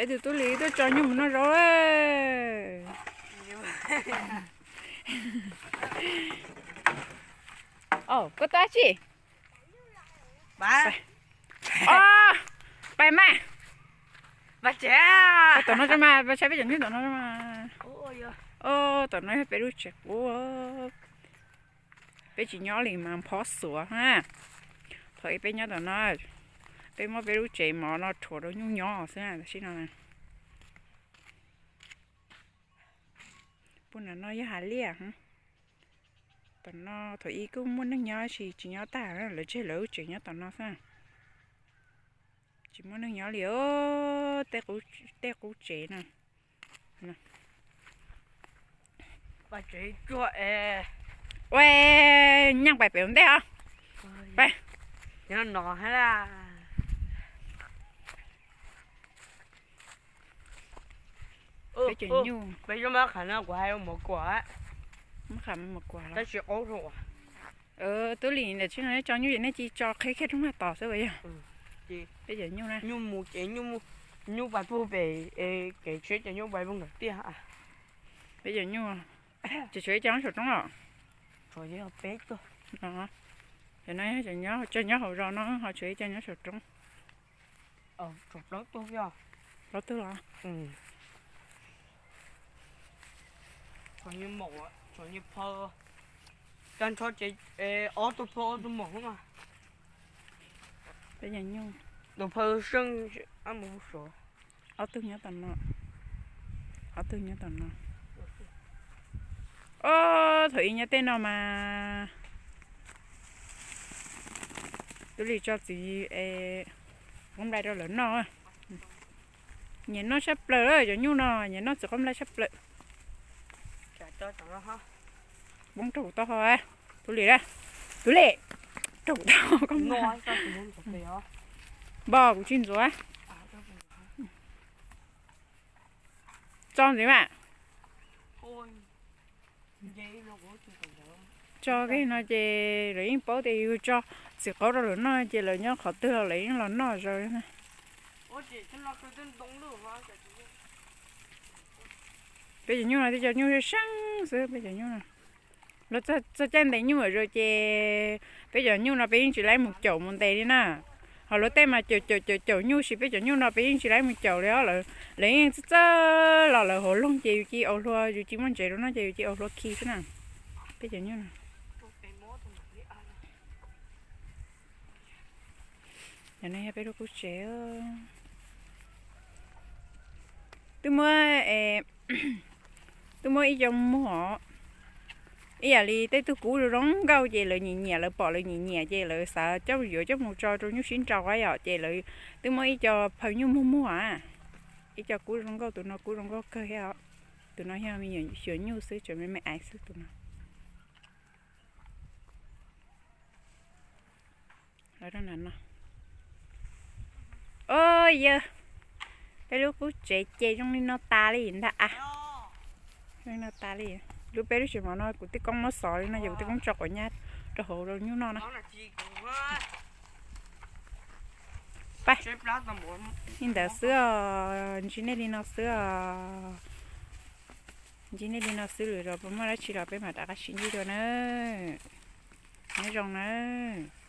Tus tub lis tuaj tso nyuj mus noj zaub. Koj tab tsi? Pais mas. Tom no mas, pais saib peb cov nyuj tom no mas. Tom no yog peb lub tsev qub. Peb tsis nyob li mas phob xuav na. Thaum ub peb nyob tom no, peb muab peb lub tsev mov no rhuav rau nyuj nyob xwb tam sim no. Pub nram no yog hav liaj. Tom no thaum ub kuj muaj neeg nyob tab sis tsis nyob tag, lawv tseg lawv lub tsev nyob tom no xwb. Tsis muaj neeg nyob li os. Tej qub tsev no. Ua, nyeej pais pem ua ntej os. Peb cov nyuj. Peb cov nyuj, tab sis qaub rau. Tub lis, ntawm tsis no nej tso nyuj ces nej cia li tso qhib kiag roob hav tod xwb puas yog? Peb cov nyuj na. Nyuj mus ces nyuj pais puag pem kev tsheb ces nyuj pais puag ntawm tiaj. Peb cov nyuj ces tshuav ib co nyob saum roob los? Cov no yog cov nyob hauv zos no ho tshuav ib co nyob saum roob. Plaub tug los? Cov ntsho ces ob tug plaub ob tug maum mas. Peb cov nyuj. Tus phaw seej, ob tug nyob tom no. Ob tug nyob tom no. Ob, thaum ub nyob tej no mas tub lis tso txiv qaub nplai rau lawv noj. Nyiam noj tshaj plaws cov nyuj no, nyiam noj txiv qaub nplai tshaj plaws. Poob rau kuv taub hau, tub lis, tub lis, rau kuv taub hau. Npog kuv tsis ntxuav. Tso ntxiv mas. Tso kiag no ces lawv yeej paub tias yus tso txiv qaub rau lawv noj ces lawv nyob qhov twg los lawv yeej los noj zaws. Peb cov nyuj no twb cov nyuj seej xwb, peb cov nyuj no. Los txog caij ntes nyuj lawm ces peb cov nyuj no peb yeej tsis laib mus caum mus ntes li na. Ho luag tej mas caum caum caum caum nyuj, tab sis peb cov nyuj no peb yeej tsis laib mus caum li os. Lawv yeej txawj txawj los lawv hauv loog ces yus cia li ua hlua, yus cia li muaj ntsev rau noj ces yus cia li ua hlua khi xwb na. Peb cov nyuj no. Cov no yog peb lub qub tsev. Twb muab, twb muab ib co muag, ib yam li tej tug kub zoo zoo nkauj ces lawv nyiam nyiam, lawv pom lawv nyiam nyiam ces lawv xav coj yuav coj mus tso rau nyuj sib nraus yom, ces lawv twb muab ib co phaw nyuj muag muag. Ib co kub zoo nkauj, tus no kub zoo nkauj kawg thiab os. Tus no yog me nyuam xyuas nyuj xwb, tseem me me aiv xwb tus no. Os yawg, peb lub qub tsev ces zoo li no tas li ntag a. Zoo li no tas li. Lub, peb lub tsev mov no kuv twb koob muab xov li no ces kuv twb koob tso quav nyab rau hauv rau nyuj noj na. Pab, li ntawd xwb os, ntsib nej li no xwb os. Ntsib nej li no xwb, lwm zaus puas muaj dab tsi los peb mam rov qab sib ntsib dua na. Nyob zoo nawb.